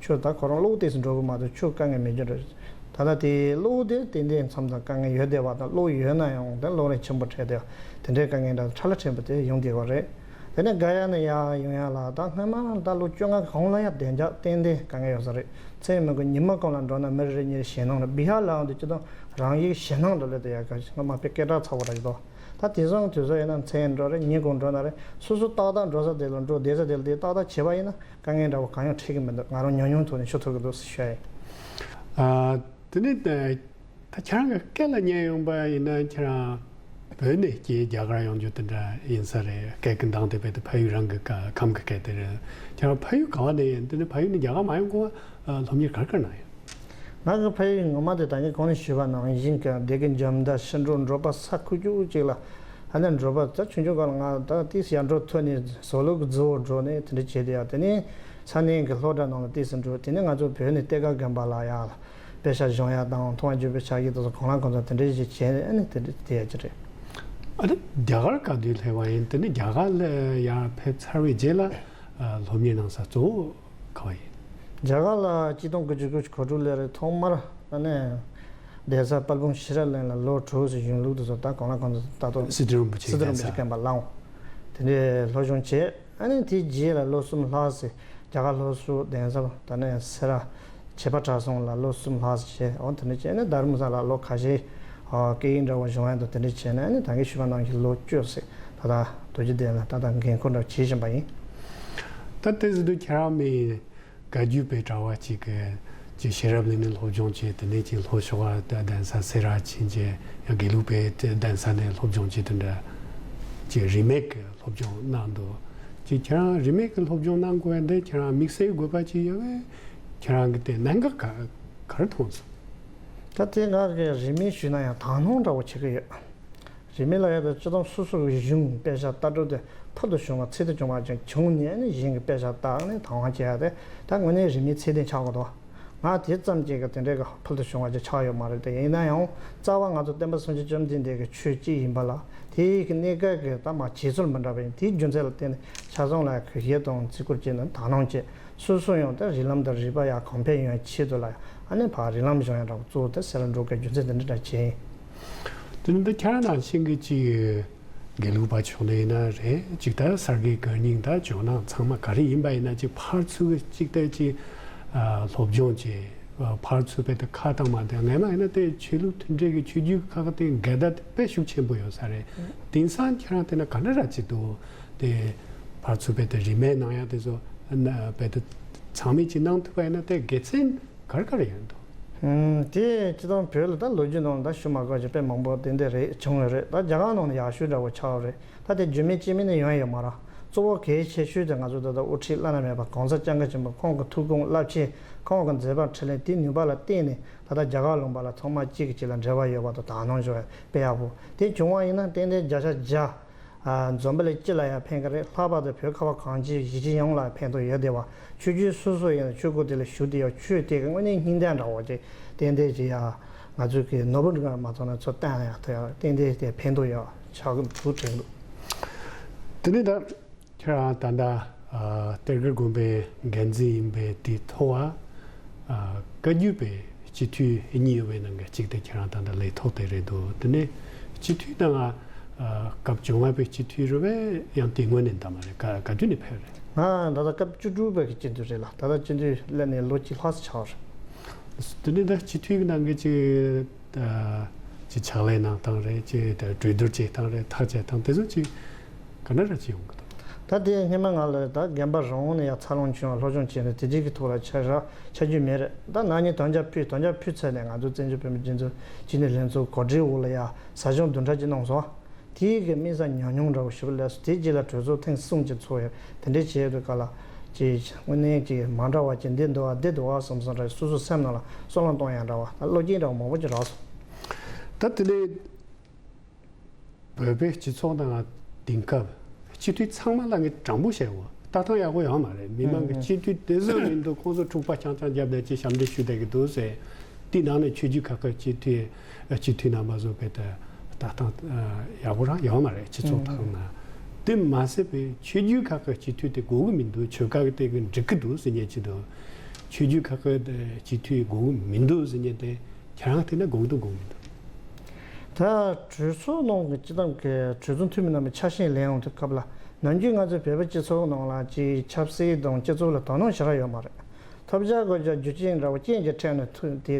ཆུ་ད་ཁོ་རང་གློག་ཏོག་ཙམ་འགྲོ་གི་མ་གཏོགས་ཆུ་དཀའ་ངལ་མེད་རྒྱུ་རེད། ད་ལྟ་དེ་གློག་དེ་ཏན་ཏན་མཚམས་མཚམས་དཀའ་ངལ་ཡོད་བསྡད་པ་དང་། གློག་ཡོད་ན་ཡང་དེ་གློག་རིན་ཆེན་པོ་སྤྲད་བསྡད་པ་དེ་འདྲའི་དཀའ་ངལ་འདྲ་ཁྲ་ལ་ཕྲན་བུ་དེ་ཡོང་བསྡད་པ་རེད། དེ་ནས་ག་ཡ་ནས་ཡར་ཡོང་ཡག་ལ་ད་སྔོན་མ་ད་ལོ་བཅོ་ལྔ་གི་གོང་ལ་ཡང་བདེ་འཇགས་ཏན་ཏན་དཀའ་ངལ་ཡོད་ས་རེད། མཚན་མོ་གི་ཉི་མ་གང་ལ་འགྲོ་ན་མི་རེ་རེ་གཉིས་ཞེད་སྣང་རེད། བི་ཧར་ལའང་དུ་སྤྱིར་བཏང་རང་ཡིག་ཞེད་སྣང་འགྲོ་ལེ་དེ་ཡག་ག་ཞིག་ང་མ་དཔེ་སྐད་གྲགས་ཚ་བོ་ར་ཡོད་དོ། ད་དེ་སོང་དུས་ཚོད་ཡིན་ན་མཚན་འགྲོ་རེད། ཉིན་གང་འགྲོ་ན་རེད། སོ་སོ་ཏག་ཏག་འགྲོ་ས་དེ་ལ་འགྲོ། བསྡད་ས་དེ་ལ་བསྡད། ཏག་ཏག་བྱས་པ་ཡིན་ན་དཀའ་ངལ་འདྲ་བོ་གང་ཡང་འཕྲད་ཀྱི་མི་འདུག་ང་རང་ཉུང་ཉུང་ཐོག་ནས་ཤོད་ཐུབ་ཀྱི་འདུག་ཟེར་ཞུ་ཡ་ཡིན། ཨ། དེ་ནས་ད་ཁྱེད་རང་གི་སྐད་ལ་ཉན་ཡོང་པ་ཡིན་ན་ཁྱེད་རང་བོད་ནས་སྐྱེས་རྒྱ་གར་ཡོང་རྒྱུ་དེ་འདྲ་ཡིན་ས་རེད། སྐད་ཀྱི་གདངས་དེ་རྦད་དེ་ཕ་ཡུལ་རང་གི་ཁམས་ཀྱི་སྐད་དེ་རེད། ཁྱེད་རང་ཕ་ཡུལ་ག་བ་ནས་ཡིན། དེ་ནས་ཕ་ཡུལ་ནས་རྒྱ་གར་མ་ཡོང་གོང་སློབ་གཉེར་ག་རེ་ག་རེ་གནང་ཡོད། ང་གི་ཕ་ཡུལ་ངོ་མ་དེ་ད་གིན་གོང་ནས་ཞུས་པ་ནང་བཞིན་གྱི་སྡེ་དགེ་འཇམ་མདའ་ཕྱི་འབྲོག་འབྲོག་པ་ས་ཁུག་ཀྱོག་ཅིག་ལ། ཨ་ནི་འབྲོག་པ་ད་ཆུང་ཆུང་སྒང་ལ་ང་ད་ཏིས་ཡར་འབྲོག་ཐོན་ནས་ཟོག་ལུག་གི་རྫི་བོ་འབྲོག་ནས་དེ་འདྲ་བྱས་དེ་ཡ། དེ་ནས་ས་གནས་ཀྱི་སློབ་གྲྭ་ནང་ལ་ཏིས་འགྲོ། དེ་ནས་ང་ཚོ་བོད་ནས་གཏེར་ཁ་དགོན་པ་ལ་ཡ་ལ་དཔེ་ཆ་སྦྱོང་ཡ་དང་མཐོང་བ་བརྒྱུད་པའི་ཕྱག་བཞེས་དེ་ཚོ་གང་ལ་གང་འཚམ་དེ་འདྲ་ཞིག་བྱས་ནས་ཨ་ནི་དེ་འདྲ་དེ་ཡ་ཅི་རེད། ཨ་ནི་རྒྱ་གར་ག་དུས་སླེབས་པ་ཡིན། དེ་ནས་རྒྱ་གར་ལ་ཡར་ཕེབས་ཚར་བའི་རྗེས་ལ་སློབ་གཉེར་གནང་ས་གཙོ་བོ་ག་བ་ཡིན། རྒྱ་གར་ལ་གཅིག་སྟོང་དགུ་བརྒྱ་དགུ་བཅུ་གོ་དྲུག་ལོ་རེ་ཐོག་མར་ཨ་ནི་གདན་ས་དཔལ་སྤུངས་ཤེས་རབ་གླིང་ལ་ལོ་དྲུག་ཙམ་གཞུང་ལུགས་དེ་ཚོ་ད་གང་ལ་གང་འཚམ་ད་དུ་སི་ཏུ་རིན་པོ་ཆེའི་སི་ཏུ་རིན་པོ་ཆེའི་གདན་ས་བསྐྱངས་པ་ལའང་། དེ་འདྲའི་སློབ་སྦྱོང་བྱས། ཨ་ནི་དེའི་རྗེས་ལ་ལོ་གསུམ་ལྷག་ཙམ་རྒྱ་གར་སློབ་ཟུར་གདན་ས་ད་ནི་སེ་ར་བྱེས་པ་གྲྭ་ཚང་ལ་ལོ་གསུམ་ལྷག་ཙམ་བྱས། འོ་དེ་འདྲ་བྱས་ནས་རྡ་རམ་ས་ལ་ལོ་ཁ་ཤས་ཨ་སྐད་ཡིག་འདྲ་བོ་སྦྱོང་ཡ་དང་དེ་འདྲ་བྱས་ནས། ཨ་ནི་ད་གིན་ཞུས་པ་ནང་བཞིན་ལོ་བཅུ་ཙམ་ད་ལྟ་རྡོ་རྗེ་གདན་ལ་ད་ལྟ་འགན་འཁུར་འདྲ་བྱེད་བཞིན་པ་ཡིན། ད་དེ་ཟེར་དུས་ཁྱེད་རང་མི་བཀའ་བརྒྱུད་པའི་གྲྭ་བ་གཅིག་གིས་ཀྱི་ཤེས་རབ་གླིང་ནས་སློབ་སྦྱོང་བྱས། དེ་ནས་ཀྱི་ལྷོ་ཕྱོགས་གདན་ས་སེ་ར་ཕྱིན་བྱས། ཡང་དགེ་ལུགས་པའི་གདན་ས་ནས་སློབ་སྦྱོང་བྱས། དེ་འདྲ་ཀྱི་རིས་མེད་ཀྱི་སློབ་སྦྱོང་གནང་འདུག་ཀྱི་ཁྱེད་རང་རིས་མེད་ཀྱི་སློབ་སྦྱོང་གནང་དགོས་པ་འདི་ཁྱེད་རང་དམིགས་བསལ་དགོས་པ་ཅིག་ཡོད་པས། ཁྱེད་རང་གི་དེ་གནད་འགག་ག་ག་རེ་མཐོང་སོང་། ད་དེ་ང་གི་རིས་མེད་ཞུས་ན་ཡང་དག་སྣང་འདྲ་བོ་བྱེད་ཀྱི་ཡོད། རིས་མེད་ལབ་ཡ་དེ་སྤྱིར་བཏང་སོ་སོ་གི་གཞུང་དཔེ་ཆ་ལྟ་གྲུབ་དེ་ཕུལ་དུ་བྱུང་བ་ཚིག་ཏུ་བྱུང་བ་ཅིག་བྱུང་ནས་ནི་གཞན་གྱི་དཔེ་ཆ་བལྟས་ནས་དང་བ་བྱེད་ཡ་དེ་ད་དངོས་གནས་རིས་མེད་ཚད་ལྡན་ཆགས་ཀྱི་འདུག་ང་དེ་ཙམ་གྱིས་གི་དེ་འདྲའི་གི་ཕུལ་དུ་བྱུང་བ་ཅིག་ཆགས་ཡོད་མ་རེད་དེ། ཡིན་ན་ཡང་རྩ་བ་ང་ཚོ་སྟོན་པ་སངས་རྒྱས་བཅོམ་ལྡན་འདས་ཀྱི་ཆོས་གཅིག་ཡིན་པ་ལ་དེའི་གི་གནས་སྐབས་ཀྱི་ད་མ་བྱེད་ཚུལ་མི་འདྲ་བ་ཡིན། དེའི་རྒྱུ་མཚན་ལ་བརྟེན་ནས་ཆ་ཚང་ལ་གུས་ཞབས་དང་བརྩི་བཀུར་བྱས་ནས་དག་སྣང་བྱས། སོ་སོ་ཡང་དེ་རིགས་ལམ་དང་རིགས་པ་ཡར་གོང་འཕེལ་ཡོང་བའི་ཆེད་དུ་ལ་ཨ་ནི་ཕར་རིགས་ལམ་སྦྱོང་ཡ་འདྲ་བོ་གཙོ་བོ་དེ་སེ་ར་འབྲོག་གི་རྒྱུ་མཚན་དེ་འདྲ་འདྲ་བྱས་ཡིན། དེ་ནི་འདི་ཁྱེད་རང་ནང་བཞིན་གྱི་ཅིག་དགེ་ལུགས་པ་ཕྱོགས་ནས་ཡིན་ན་རེད། ཅིག་ད་གསར་བསྐལ་དགེ་རྙིང་ད་ཇོ་ནང་ཚང་མ་ག་རེ་ཡིན་པ་ཡིན་ན་ཅིག་ཕར་ཚུར་གྱི་ཅིག་ད་ཅིག་ཨ་སློབ་སྦྱོང་བྱས། ཕར་ཚུར་བྱས་ཏེ་ཁ་བཏང་མ་བསྡད། སྔོན་མ་ཡིན་ན་དེ་ཆོས་ལུགས་མཐུན་སྒྲིལ་གྱི་ཆོས་བརྒྱུད་ཁག་དེ་འགལ་ཟླ་དེ་དཔེ་ཤུགས་ཆེན་པོ་ཡོད་ས་རེད། དེང་སང་ཁྱེད་རང་བལྟས་ན་ག་འདྲ་ར་ཅིག་འདུག་དེ་ཕར་ཚུར་བྱས་ཏེ་རིན་མེད་གནང་ཡ་དེ་ཚོ་ན་བྱས་ཏེ་ཚང་མས་ཅིག་གནང་ཐུབ་པ་ཡིན་ན་དེ་དགེ་མཚན་ག་རེ་ག་རེ་ཡོད་འདུག་ཨུམ། དེ་སྤྱིར་བཏང་བོད་ལ་ད་ལོ་རྒྱུས་ནང་ལ་ད་ཞུ་མ་དགོས་ཀྱི་དཔེ་མང་པོ་དེ་འདྲ་རེད་བྱུང་ཡོད་རེད། ད་རྒྱ་གར་ནང་ལ་ཡག་ཤོས་འདྲ་བོ་ཆགས་ཡོད་རེད། ད་དེ་རྒྱུ་མེད་རྐྱེན་མེད་ནས་ཡོང་ཡོད་མ་རེད། གཙོ་བོ་གལ་ཆེ་ཤོས་དེ་ང་ཚོ་ད་ལྟ་དབུ་ཁྲིད་བླ་ན་མེད་པ་གོང་ས་སྐྱབས་མགོན་ཆེན་པོ་ཁོང་གི་ཐུགས་དགོངས་རླབས་ཆེན། ཁོང་གི་མཛད་པ་འཕྲིན་ལས་དེའི་ནུས་པ་ལ་བརྟེན་ནས་ད་ལྟ་རྒྱ་གར་ལུང་པ་ལ་ཚང་མ་གཅིག་གིས་གཅིག་ལ་འབྲེལ་བ་ཡོད་པ་དང་དག་སྣང་ཡོད་པ་དཔེ་ཡག་པོ་དེ་བྱུང་བ་ཡིན་ན་ཏན་ཏན་བརྒྱ་ཆ་བརྒྱ། ཨ། འཛམ་བུ་གླིང་སྤྱི་ལ་ཡང་ཕན་གི་རེད། ལྷག་པར་དུ་བོད་ཁ་བ་གངས་ཅན་གཞིས་བྱེས་ཡོངས་ལ་ཕན་ཐོགས་ཡོད་བསྡད་པ། ཆོས་བརྒྱུད་སོ་སོ་ཡིན་ན་ཆོས་སྒོ་དེ་ལ་ཞུགས་བསྡད་ཡོད། ཆོས་དེ་གི་དངོས་གནས་སྙིང་ལྡན་འདྲ་བོ་ཅིག་ཏན་ཏན་ཅིག་ཡ་ང་ཚོས་གི་ནོར་བུ་འདྲ་མ་ཐོན་ན་ཚོ་བསྟན་ཡ་ཐོན་ཡ་ཏན་ཏན་དེ་ཕན་ཐོགས་ཡོད་ཆགས་ཀྱི་འདུག་དྲན་འདུག་དེ་ནས་ད་ཁྱེད་རང་ད་ལྟ་ཨ་གཏེར་སྒར་དགོན་པའི་འགན་འཛིན་ཡིན་པའི་དེའི་ཐོག་ཨ་བཀའ་བརྒྱུད་པའི་སྤྱི་འཐུས་གཉིས་ཡོད་པའི་ནང་གི་གཅིག་དེ་ཁྱེད་རང་ད་ལྟ་ལས་ཐོག་དེ་རེད་འདུག་དེ་ནས་སྤྱི་འཐུས་ནང་ཨ་སྐབས་བཅོ་ལྔ་པའི་སྤྱི་འཐུས་རེད་པས། ཡང་དེ་སྔོན་ནས་འདའ་མ་རེད། ག་ག་དུས་ནས་ཕེབས་རེད། ང་ད་ལྟ་སྐབས་བཅུ་དྲུག་པའི་གི་སྤྱི་འཐུས་རེད་ལ། ད་ལྟ་སྤྱི་འཐུས་སླེབས་ནས་ལོ་གཅིག་ལྷག་ཙམ་ཆགས་པ་རེད། དེ་ནས་ད་སྤྱི་འཐུས་ཀྱི་ནང་གི་ཅིག་ཅིག་ཕྱག་ལས་གནང་སྟངས་རེད། ཅིག་ད་གྲོས་བསྡུར་བྱེད་སྟངས་རེད། ཐག་བཅད་སྟངས་དེ་ཚོ་ཅིག་ག་འདྲ་ར་ཅིག་ཡོང་གི་འདུག་ད་དེ་སྔོན་མ་ང་ལ་ད་རྒན་པ་རང་ནས་ཡ་འཚར་ལོངས་བྱུང་བ་སློབ་སྦྱོང་བྱས་ནས་དེ་འདྲའི་གི་ཐོག་ལ་ཆ་ར་ཆ་རྒྱུས་མེད་རེད། ད་ན་ནིང་དམ་བཅའ་ཕུལ། དམ་བཅའ་ཕུལ་ཚར་ནས་ང་ཚོ་བཙན་བྱོལ་བོད་མི་སྤྱི་ཚོགས་སྤྱི་མཐུན་ལྷན་ཚོགས་གོ་སྒྲིག་འོག་ལ་ཡ་ཟབ་སྦྱོང་བདུན་ཕྲག་ཅིག་གནང་སོང་། དེའི་གི་དམིགས་བསལ་ཉམས་མྱོང་འདྲ་བོ་ཞིག་སླེབས་སོང་། དེ་རྗེས་ལ་གྲོས་ཚོགས་ཐེངས་གསུམ་གྱི་ཚོགས་ཡོད། དེ་འདྲའི་བྱས་པའི་སྐབས་ལ་ཅིག་དངོས་གནས་ཅིག་མ་འདྲ་བ་ཅིག་འདི་འདུག་བ་འདི་འདུག་བ་བསམ་བསམ་འདྲ་སོ་སོ་སེམས་ནང་ལ་བསམ་བློ་གཏོང་ཡ་འདྲ་བ་ད་བློ་སྐྱེད་འདྲ་བ་མང་པོ་ཅིག་རག་སོང་། ད་དེ་ནས་བོད་པའི་སྤྱི་ཚོགས་ནང་དེང་སྐབས་སྤྱི་འཐུས་ཚང་མ་ལ་ངས་དྲང་པོ་བཤད་འོ་ལྟ་སྟངས་ཡག་པོ་ཡོད་མ་རེད། མི་མང་གི་ཨུ་ཨུ་སྤྱི་འཐུས་དེ་ཚོ་མི་འདུག་ཁོང་ཚོ་འཁྲུག་པ་རྐྱང་རྐྱང་བརྒྱབ་བསྡད་ཅིག་ཞབས་འདྲེན་ཞུ་བསྡད་ཀྱི་འདུག་ཟེར། དེའི་ནང་ནས་ཆོས་བརྒྱུད་ཁག་གི་སྤྱི་འཐུས་སྤྱི་འཐུས་རྣམ་པ་ཚོ་བས་ད་ལྟ་སྟངས་ཡག་པོ་རང་ཡོད་མ་རེད། སྤྱི་ཚོགས་ཐོག་ན་དེ་མ་ཟད་པའི་ཆོས་བརྒྱུད་ཁག་གི་སྤྱི་འཐུས་དེ་དགོས་ཀྱི་མི་འདུག་ཆོལ་ཁ་གི་དེ་གི་འགྲིག་གི་འདུག་ཟེར་མཁན་ཅིག་འདུག་ཆོས་བརྒྱུད་ཁག་གི་སྤྱི་འཐུས་དགོས་ཀྱི་མི་འདུག་ཟེར་མཁན་དེ་ཁྱེད་རང་དེ་ན་དགོས་ཀྱི་འདུག་དགོས་མི་འདུག་ད་གྲོས་ཚོགས་ནང་གི་སྤྱི་བཏང་གི་གྲོས་ཚོགས་འཐུས་མི་རྣམ་པའི་ཆ་ཤས་ལེན་ཡོང་དུས་སྐབས་ལ་ནམ་རྒྱུན་ང་ཚོའི་བོད་པའི་སྤྱི་ཚོགས་ནང་ལ་ཅིག་ཆབ་སྲིད་དང་སྤྱི་ཚོགས་ལ་དོ་སྣང་ཞེ་དྲག་ཡོད་མ་རེད། ཐོབ་བྱ་དགོས་བྱ་རྒྱུ་རྐྱེན་འདྲ་བོ་རྐྱེན་གྱིས་ཕྲད་ནས་ཐུག་དེ།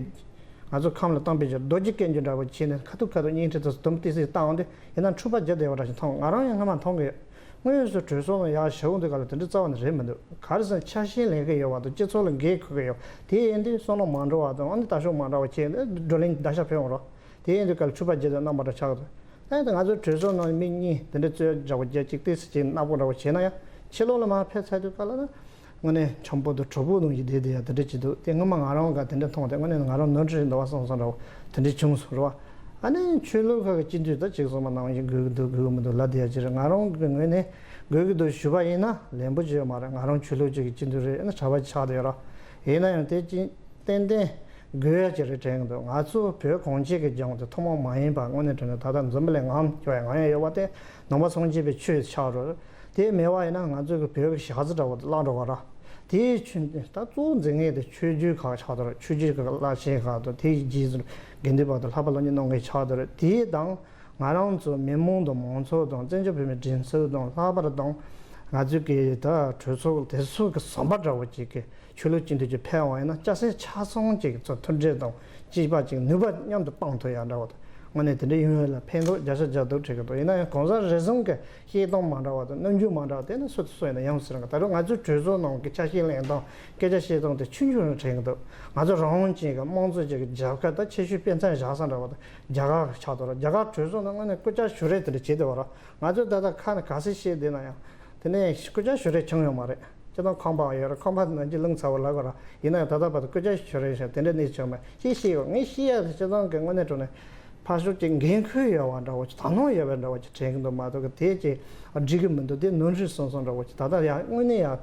ང་ཚོ་ཁམས་ལ་བཏང་པའི་ཕྱིར་རྡོ་རྗེ་སྐད་འགྱུར་འདྲ་བོ་བྱས་ནས་ཁ་ཐུག་ཁ་ཐུག་བརྙན་འཕྲིན་དུ་དུམ་ཏི་སི་བཏང་འོང་དུས་ཡིན་ན་འཁྲུག་པ་རྒྱག་བསྡད་པ་འདྲ་ཞིག་མཐོང་། ང་རང་ཡང་སྔ་མ་མཐོང་གི་ཡོད། དངོས་སུ་གྲོས་ཚོགས་ནང་ཡར་ཞུ་འོང་དུས་ག་ལ་དེ་འདྲ་རྩ་བ་ནས་རེད་མི་འདུག་ག་རེ་ཟེར་ན་ཆ་ཤས་ལེན་གི་ཡོད་པ་དང་སྤྱི་ཚོགས་ལ་འགན་འཁུར་གི་ཡོད། དེ་ཡིན་དུས་བསམ་བློ་མ་འགྲོ་བ་དང་ཨ་ནི་ལྟ་ཕྱོགས་མ་འདྲ་བ་བྱས་ནས་བགྲོ་གླེང་བརྡར་ཤ་འཕེན་འོང་རོགས། དེ་ཡིན་དུས་ག་ལ་འཁྲུག་པ་རྒྱག་དུས་རྣམ་པ་འདྲ་ཆགས་འདུག་ཨ་ནི་ང་ཚོའི་གྲོས་ཚོགས་ནང་མི་གཉིས་དེ་འདྲ་རྩོད་འདྲ་བོ་རྒྱག་ཅིག་ཏི་སི་ཅིག་ནག་པོ་འདྲ་བོ་བྱས་ན་ཡང་ཕྱི་ལོགས་ལ་མར་ཕེབས་ཚར་དུས་ག་ལ་ན། དངོས་གནས་འཆམ་པོ་དང་གྲོགས་པོ་དང་ཡིན་བསྡད་བསྡད་ཡ་དེ་འདྲ་ཅིག་འདུག་དེ་སྔོན་མ་ང་རང་ག་དེ་འདྲ་མཐོང་སྟེ་དངོས་གནས་ང་རང་ནོར་འཁྲུལ་རེད་འདུག་བ་བསམ་བསམ་འདྲ་བོ་དེ་འདྲ་བྱུང་སོང་རེད་བ། ཨ་ནི་ཆོས་ལུགས་ཁག་གི་སྤྱི་འཐུས་ད་ཅིག་གསུངས་པ་ནང་བཞིན་དགོས་ཀྱི་འདུག་དགོས་ཀྱི་མི་འདུག་ལབ་བསྡད་ཡ་ཅིག་རེད། ང་རང་གི་ངོས་ནས་དགོས་ཀྱི་འདུག་ཞུ་བ་ཡིན་ན་ལན་པོ་ཅིག་ཡོད་མ་རེད། ང་རང་ཆོས་ལུགས་ཅིག་གི་སྤྱི་འཐུས་རེད་ཨ་ནི་གྲྭ་པ་ཆགས་བསྡད་ཡོད་ར། ཡིན་ན་ཡང་དེ་ཅིག་ཏན་ཏན་དགོས་ཡ་ཅིག་རེད་དྲན་གྱི་འདུག་ང་ཚོ་བོད་གངས་ཅན་གྱི་ལྗོངས་དེ་ཐོག་མ་མ་ཡིན་པ་དངོས་གནས་དྲང་གནས་ད་ལྟ་འཛམ་བུ་གླིང་ངམ་སྐྱོ་བའི་ངང་ཡང་ཡོད་པ་དེ་ནང་པ་སངས་རྒྱས་པའི་ཆོས་ཆགས་འགྲོ། དེ་མེད་པ་ཡིན་ན་ང་ཚོ་གི་བོད་ཀྱི་ཞག་རྩི་འདྲ་བོ་དེ་བརླག་འགྲོ་བ་ར། དེའི་ཆོས་ད་གཙོ་བོ་འཛིན་མཁན་དེ་ཆོས་བརྒྱུད་ཁག་ཆགས་འདུག་ར། ཆོས་བརྒྱུད་ཀྱི་བླ་ཆེན་ཁག་དང་དེའི་རྗེས་སུ་དགེ་འདུན་པ་དང་ལྷག་པ་སློབ་གཉེར་གནང་མཁན་ཆགས་འདུག་ར། དེ་དང་ང་རང་ཚོ་མི་མང་དང་མང་ཚོགས་དང་བཙན་བྱོལ་བོད་མིའི་སྒྲིག་འཛུགས་དང་ལྷག་པར་དང་ང་ཚོ་གི་ད་གྲོས་ཚོགས་དེ་ཚོ་གི་ཟམ་པ་འདྲ་བོ་ཅིག་གི་ཆོས་ལུགས་སྤྱི་འཐུས་ཀྱི་ཕེབས་འོང་ཡིན་ན་སྐྱ་སེར་ཆ་ཚང་ཅིག་ཚོ་མཐུན་སྒྲིལ་དང་གཅིག་པ་ཅིག་ནུས་པ་མཉམ་དུ་སྤུངས་ཐུབ་ཡ་འདྲ་བོ་དང་དངོས་གནས་དེ་འདྲ་ཡོང་ཡ་ལ་ཕན་ཐོགས་བརྒྱ་ཆ་བརྒྱ་འདུག་དྲན་གྱི་འདུག་ཡིན་ན་ཡང་གང་ཟག་རེ་ཟུང་གི་བཤད་སྟངས་མ་འདྲ་བ་དང་རྣམ་འགྱུར་མ་འདྲ་བ་དེ་ནི་སུ་དང་སུ་ཡིན་ན་ཡང་ཟེར་གི་ད་རུང་ང་ཚོའི་གྲོས་ཚོགས་ནང་གི་ཆ་ཤས་ལེན་སྟངས་སྐད་ཆ་བཤད་སྟངས་དེ་ཆུང་ཆུང་རེད་དྲན་གྱི་འདུག་ང་ཚོ་རང་དབང་ཅན་གྱི་དམངས་གཙོ་ཅན་གྱི་རྒྱལ་ཁབ་ད་ཆེ་ཤོས་དཔེ་མཚོན་བཞག་ས་འདྲ་བ་དང་རྒྱ་གར་ཆགས་འདུག་ར། རྒྱ་གར་གྲོས་ཚོགས་ནང་དངོས་གནས་སྐུ་བཅར་ཞུ་རེས་དེ་འདྲ་བྱེད་བསྡད་པ་ར། ང་ཚོས་ད་ལྟ་ཁ་ནས་ག་ཚོད་བཤད་བསྡད་ན་ཡང་། དེ་ནས་སྐུ་བཅར་ཞུ་རེས་བྱུང་ཡོད་མ་རེད། སྤྱིར་བཏང་ཁང་པ་ཡོད་རེད། ཁང་པ་ནང་གི་རླུང་ཚ་བོ་ལབ་དགོས་ར། ཡིན་ན་ཡང་ད་ལྟ་བར་དུ་སྐུ་བཅར་ཞུ་རེས་བྱས་དེ་འདྲ་གནས་བྱུང་མེད། ཅིག་བཤད་ཡོད། ངས་བཤད་ཡ་དེ་སྤྱིར་བཏང་གི་དངོས་གནས་དྲང་གནས་ཕར་ཕྱོགས་ཀྱི་འགན་ཁུར་ཡོད་པ་འདྲ་བོ་ཅིག་དོ་སྣང་ཡོད་པ་འདྲ་བོ་ཅིག་དྲན་གྱི་འདུག་མ་གཏོགས་གི་དེ་ཅིག་འགྲིག་གི་མི་འདུག་དེ་ནོར་འཁྲུལ་སོང་སོང་འདྲ་བོ་ཅིག་ད་ལྟ་ཡང་དངོས་གནས་ཡང་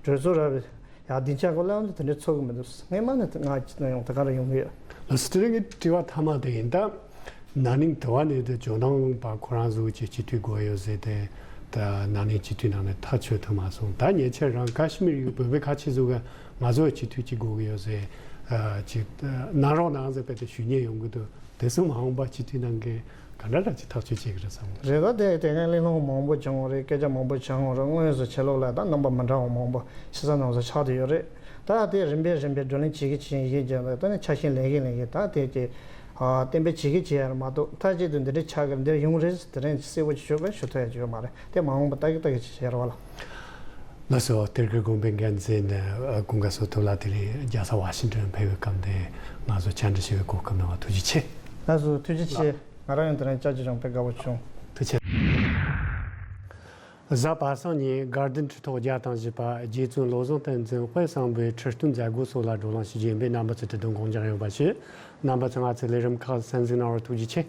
གྲོས་ཚོགས་ར་བའི་ཡང་སྡིངས་ཆ་གོ་ལ་ཡང་དེ་འདྲ་ཚོགས་གི་མི་འདུག་སྔོན་མ་ནས་ང་ཅིག་ན་ཡོང་དེ་ག་ར་ཡོང་གི་ཡོད། ལགས་སོ། དེ་རིང་གི་དྲི་བ་མཐའ་མ་དེ་ཡིན་ད། ན་ནིང་དེ་བ་ནས་དེ་ཇོ་ནང་པ་ཁོ་རང་ཚོ་གི་སྤྱི་འཐུས་དགོས་ཡོད་ཟེར་ཏེ། ད་ན་ནིང་སྤྱི་འཐུས་ནང་ནས་ཐག་ཆོད་ཐུབ་མ་སོང་། ད་ཉེ་ཆར་རང་ཀ་ཤི་མིར་གྱི་བོད་པའི་ཁ་ཆེ་ཚོ་གི་ང་ཚོ་སྤྱི་འཐུས་གཅིག་དགོས་ཀྱི་ཡོད་ཟེར། ཨ་ཅིག་གནང་རོགས་གནང་ཟེར་བས་ཏེ་ཞུ་མཁན་ཡོང་གི་འདུག་དེ་ཚོ་མ་འོངས་པ་སྤྱི་འཐུས་ནང་གི་ ག་འདྲ་འདྲ་ཅིག་ཐག་གཅོད་བྱེད་ཀྱི་རེད་བསམ་གི་རེད། རེད་ད། དེ་དེ་སྔའི་གླེང་སློང་མང་པོ་བྱུང་བ་རེད། སྐད་ཆ་མང་པོ་བྱུང་བ་རེད། དངོས་སུ་ཕྱི་ལོགས་ལ་ད་རྣམ་པ་མི་འདྲ་བ་མང་པོ་ཕྱི་ས་ནང་ས་ཆགས་བསྡད་ཡོད་རེད། ད་དེ་རིམ་པས་རིམ་པས་བགྲོ་གླེང་བྱེད་ཀྱི་བྱེད་ཀྱི་ཡིན་ཀྱང་ད་ནི་ཆ་ཤས་ལེན་གྱི་ལེན་གྱི་ད་དེ་དེ་གཏན་འབེབས་བྱེད་ཀྱི་བྱེད་ཡ་རེད་མ་གཏོགས། མཐའ་གཅིག་ཏུ་འདི་འདྲ་ཆགས་ཀྱི་འདིར་ཡོང་རེད་དེ་རིང་གསལ་པོ་ཅིག་ཤོད་པ་ཞུ་ཐུབ་ཡ་ཅིག་ཡོད་མ་རེད། དེ་མ་འོངས་པ་ལྟ་གི་ལྟ་གི་ཅིག་བྱེད་རོགས་ལ། ལགས་སོ། གཏེར་ཁའི་དགོན་པའི་འགན་འཛིན་ཀུན་དགའ་བསོད་ཐུབ་ལགས་དེ་རིང་རྒྱལ་ས་ཝ་ཤིང་ཏོན་ཕེབས་པའི་སྐབས་འདི་ང་ཚོ་བཅར་འདྲི་ཞུ་བའི་གོ་སྐབས་གནང་བ་ཐུགས་རྗེ་ཆེ། ལགས་སོ། ཐུགས་རྗེ་ཆེ། ང་རང་ཡང་དེ་རིང་བཅར་རྒྱུ་བྱུང་དཔེ་དགའ་པོ་བྱུང་། ཐུགས་རྗེ་ཆེ། གཟའ་པ་སངས་ཉིན་དགའ་ལྡན་ཁྲི་ཐོག་བརྒྱ་དང་བཞི་པ་རྗེ་བཙུན་བློ་བཟང་བསྟན་འཛིན་དཔལ་བཟང་པོའི་ཁྲི་སྟོན་མཛད་སྒོ་སོགས་ལ་བགྲོ་གླེང་ཞུ་རྒྱུ་ཡིན་པས་རྣམ་པ་ཚོས་དེ་དོན་དགོངས་འཇགས་ཡོད་པ་ཞུ། རྣམ་པ་ཚོས་ང་ཚོའི་ལས་རིམ་ཁག་གསན་གཟིགས་གནང་བར་ཐུགས་རྗེ་ཆེ།